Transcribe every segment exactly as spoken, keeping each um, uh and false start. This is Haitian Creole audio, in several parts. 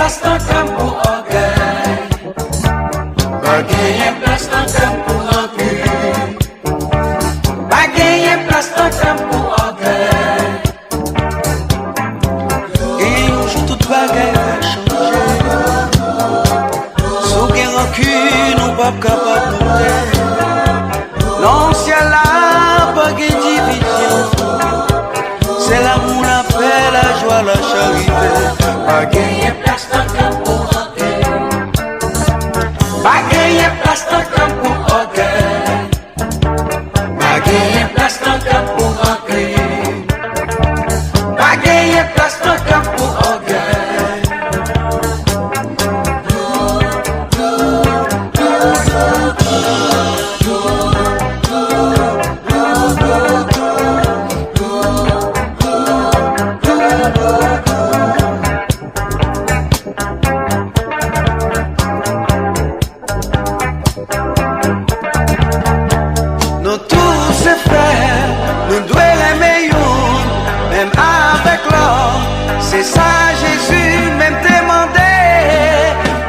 Plas nan kè m pou ògèy. Pa genyen plas nan kè m pou rankè. Pa genyen plas nan kè m pou ògèy. Gen yon jou tout bagay va chanje. Si w gen rankin, ou p ap kapab monte. Nan syèl la, pa gen divizyon. Se lanmou, lapè, lajwa, lacharite. Pa genyen plas nan kè m pou rankè. Pa genyen plas nan kè m pou ògèy. Pa genyen plas nan kè m pou rankè. Pa genyen plas nan kè m pou ògèy. Nou tout se frè, nou dwe renmen youn, menm avèk lòt. Se sa Jezi menm te mande.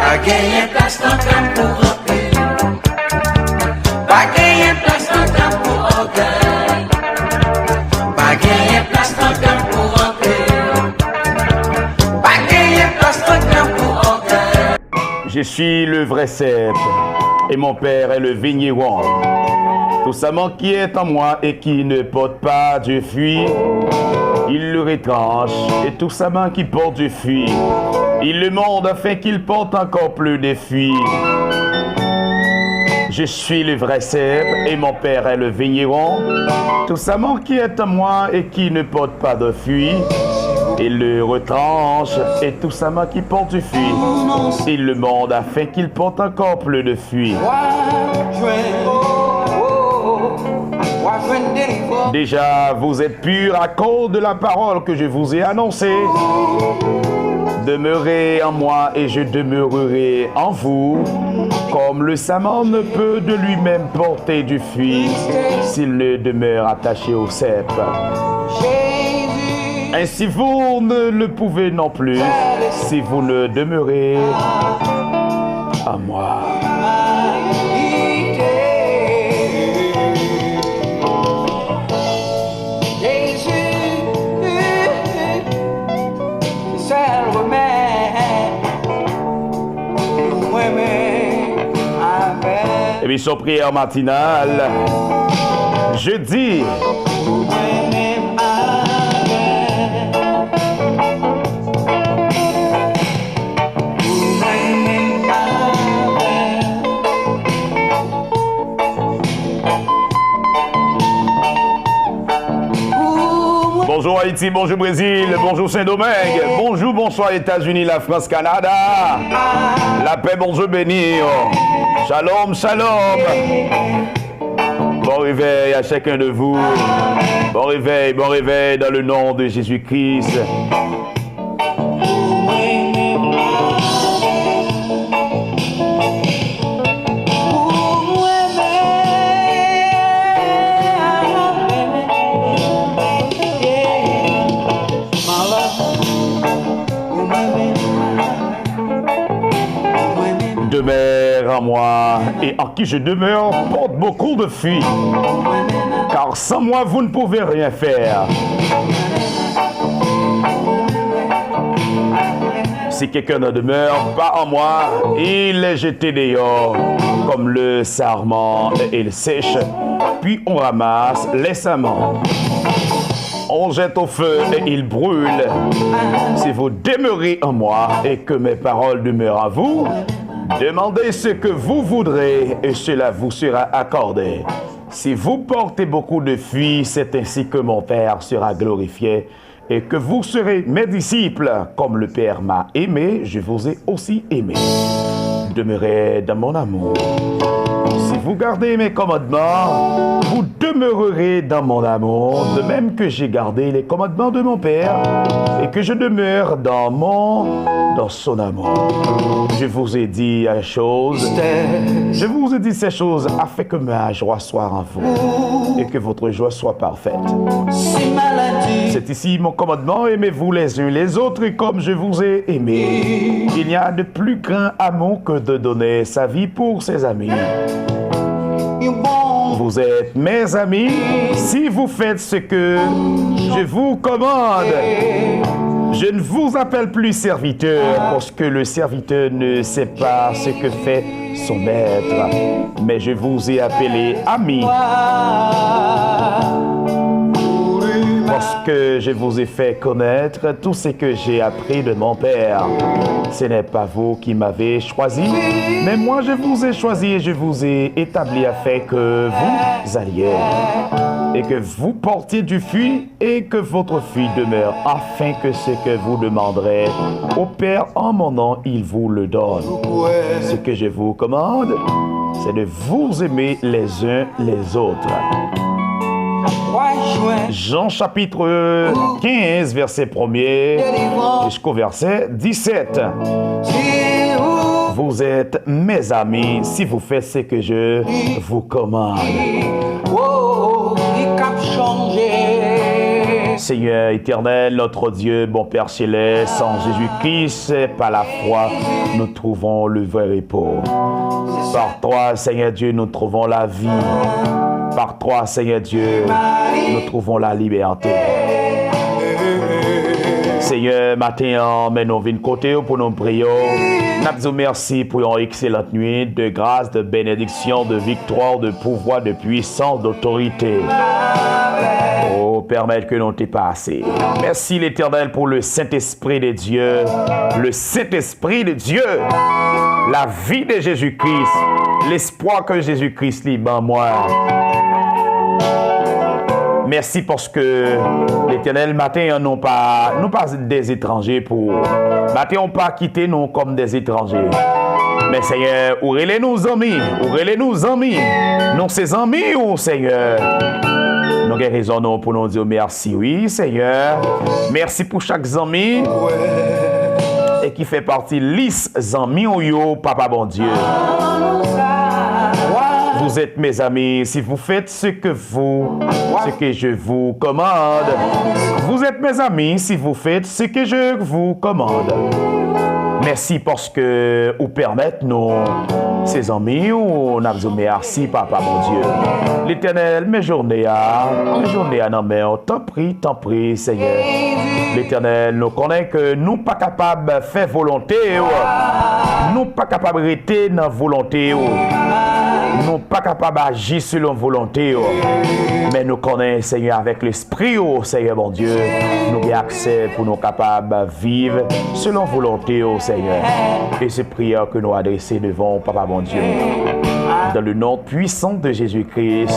Pa genyen plas nan kè m pou rankè. Pa genyen plas nan kè m pou ògèy. Pa genyen plas nan kè m pou rankè. Pa genyen plas nan kè m pou ògèy. Je suis le vrai cep, et mon père est le vigneron. Tout sarment qui est en moi et qui ne porte pas de fruit, il le retranche, et tout sarment qui porte du fruit, il le monte afin qu'il porte encore plus de fruits. Je suis le vrai cep, et mon père est le vigneron. Tout sarment qui est en moi et qui ne porte pas de fruit, il le retranche, et tout sarment qui porte du fruit, il le monte afin qu'il porte encore plus de fruits. Déjà, vous êtes purs à cause de la parole que je vous ai annoncée. Demeurez en moi et je demeurerai en vous. Comme le sarment ne peut de lui-même porter du fruit s'il ne demeure attaché au cep. Ainsi vous ne le pouvez non plus si vous ne demeurez en moi. Sèl remèd pou mwen menm avèk. Emisyon Priyè Matinal, jedi. Pou mwen menm avèk. Pou mwen menm avèk. Bonjou Ayiti, bonjou Brezil, bonjou Sendomeng, bonjou, bonswa Etazini, Lafrans, Kanada. Lapè Bondye beni w. Shalom, shalom. Bon réveil à chacun de vous. Bon réveil, bon réveil dans le nom de Jésus-Christ. Demeure en moi et en qui je demeure porte beaucoup de fruits, car sans moi vous ne pouvez rien faire. Si quelqu'un ne demeure pas en moi, il est jeté dehors comme le sarment et il sèche, puis on ramasse les sarments. On jette au feu et il brûle. Si vous demeurez en moi et que mes paroles demeurent en vous, demandez ce que vous voudrez et cela vous sera accordé. Si vous portez beaucoup de fruits, c'est ainsi que mon Père sera glorifié et que vous serez mes disciples. Comme le Père m'a aimé, je vous ai aussi aimé. Demeurez dans mon amour. Si vous gardez mes commandements, vous demeurerez dans mon amour, de même que j'ai gardé les commandements de mon Père et que je demeure dans mon, dans son amour. Je vous ai dit une chose, je vous ai dit ces choses afin que ma joie soit en vous et que votre joie soit parfaite. Si maladi C'est ici mon commandement, aimez-vous les uns les autres comme je vous ai aimés. Il n'y a de plus grand amour que de donner sa vie pour ses amis. Vous êtes mes amis si vous faites ce que je vous commande. Je ne vous appelle plus serviteur, parce que le serviteur ne sait pas ce que fait son maître. Mais je vous ai appelé amis, parce que je vous ai fait connaître tout ce que j'ai appris de mon Père. Ce n'est pas vous qui m'avez choisi, mais moi je vous ai choisi et je vous ai établi afin que vous alliez et que vous portiez du fruit et que votre fruit demeure, afin que ce que vous demanderez au Père en mon nom, il vous le donne. Ce que je vous commande, c'est de vous aimer les uns les autres. Jean chapitre quinze, verset premier jusqu'au verset dix-sept. Vous êtes mes amis si vous faites ce que je vous commande. Seigneur éternel, notre Dieu, bon Père céleste, en Jésus-Christ, par la foi, nous trouvons le vrai repos. Par toi, Seigneur Dieu, nous trouvons la vie. Par toi, Seigneur Dieu, nous trouvons la liberté. Senyè, maten an, men nou vin kote w pou nou priye w. N ap di w mèsi pou yon ekselant nwit de gras, de benediksyon, de viktwa, de pouvwa, de pwisans, de otorite. O, pèmèt ke nou te pase. Mèsi, Letènèl, pou le Sentespri de Dye. Le Sentespri de Dye. La vi de Jezi Kris. Lespwa ke Jezi Kris li ban mwen. Mèsi paske, Letènèl, maten an, nou pa, nou pa dèzetranje pou ou. Maten an, ou pa kite nou kòm dèzetranje. Men, Senyè, ou rele nou zanmi, ou rele nou zanmi. Nou se zanmi ou, Senyè. Nou gen rezon nou pou nou di w mèsi, wi, Senyè. Mèsi pou chak zanmi e ki fè pati lis zanmi w yo, Papa Bondye. Vous êtes mes amis si vous faites ce que vous, ce que je vous commande. Vous êtes mes amis si vous faites ce que je vous commande. Mèsi paske ou pèmèt nou se zanmi ou, n ap di w mèsi, Papa Bondye. Letènèl, men jounen an, men jounen an nan men w, tanpri, tanpri, Senyè. Letènèl, nou konnen ke nou pa kapab fè volonte w, nou pa kapab rete nan volonte w, nou pa kapab aji selon volonte w. Men nou konnen, Senyè, avèk Lespri w, Senyè Bondye, nou gen aksè pou nou kapab viv selon volonte w, Senyè. E se priyè ke nou adrese devan w, Papa Bondye. Dans le nom puissant de Jésus-Christ.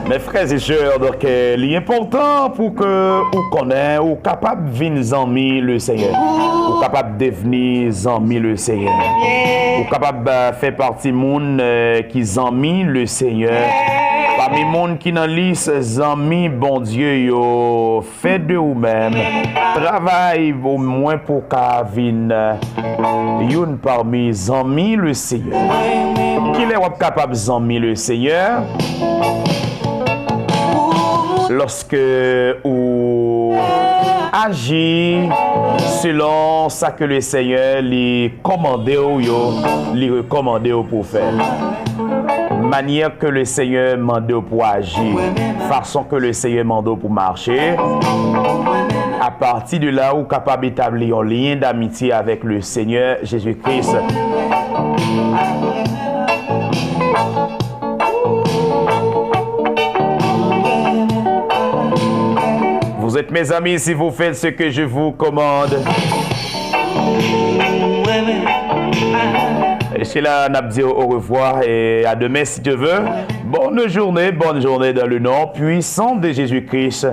Mes frères et sœurs, donk, euh, li enpòtan pou ke ou konnen ou kapab vin zanmi Lesenyè. Ou kapab devni zanmi Lesenyè. Ou kapab, euh, fè pati moun, euh, ki zanmi Lesenyè. Pami moun ki nan lis zanmi Bondye yo, fè de ou menm travay omwen pou w ka vin, euh, youn pami zanmi Lesenyè. Kilè w ap kapab zanmi Lesenyè? Lòske ou aji selon sa ke Lesenyè li kòmande w yo, li rekòmande w pou w fè. Manyè ke Lesenyè mande w pou w aji, fason ke Lesenyè mande w pou w mache, apati de la, ou kapab etabli yon lyen damitye avèk Lesenyè Jezi Kris. Vous êtes mes amis si vous faites ce que je vous commande. E se la n ap di w orevwa e a demen si Dye vle. Bonne journée, bonne journée dans le nom puissant de Jésus-Christ.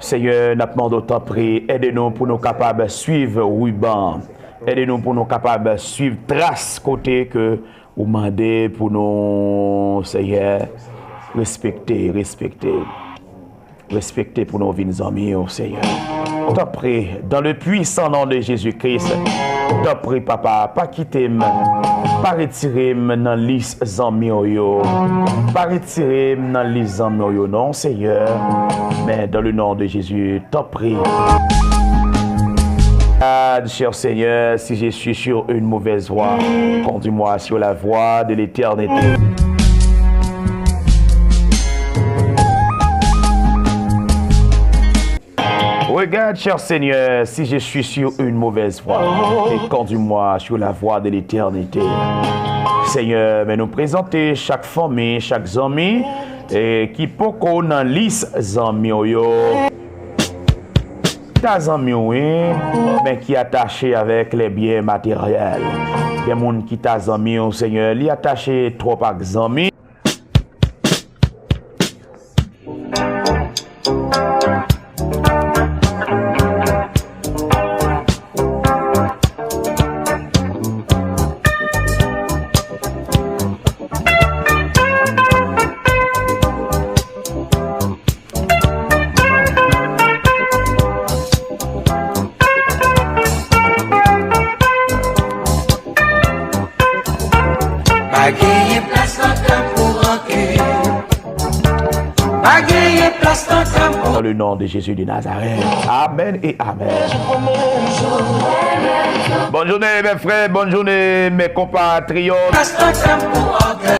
Senyè, n ap mande w tanpri, ede nou pou nou kapab swiv riban. Ede nou pou nou kapab swiv tras kote ke ou mande pou nou, Senyè, respekte, respekte. respekte pou nou vin zanmi w, Senyè. Tanpri, dans le puissant nom de Jésus-Christ, tanpri, Papa, pa kite m, pa retire m nan lis zanmi w yo, pa retire m nan lis zanmi w yo, non, Senyè. Men dans le nom de Jésus, tanpri. Regarde, cher Seigneur, si je suis sur une mauvaise voie, conduis-moi sur la voie de l'éternité. Regarde, cher Seigneur, si je suis sur une mauvaise voie, et conduis-moi sur la voie de l'éternité. Senyè, men nou prezante chak fanmi, chak zanmi, e ki poko nan lis zanmi w yo. Ta zanmi w, wi, men ki atache avèk les biens matériels. Gen moun ki ta zanmi w, Senyè, li atache twòp ak zanmi. Pa genyen plas nan kè m pou rankin. Pa genyen plas nan kè m pou Dans le nom de Jésus de Nazareth. Amen et amen. Bonne journée, mes frères. Bonne journée, mes compatriotes. Plas nan kè m pou rankin.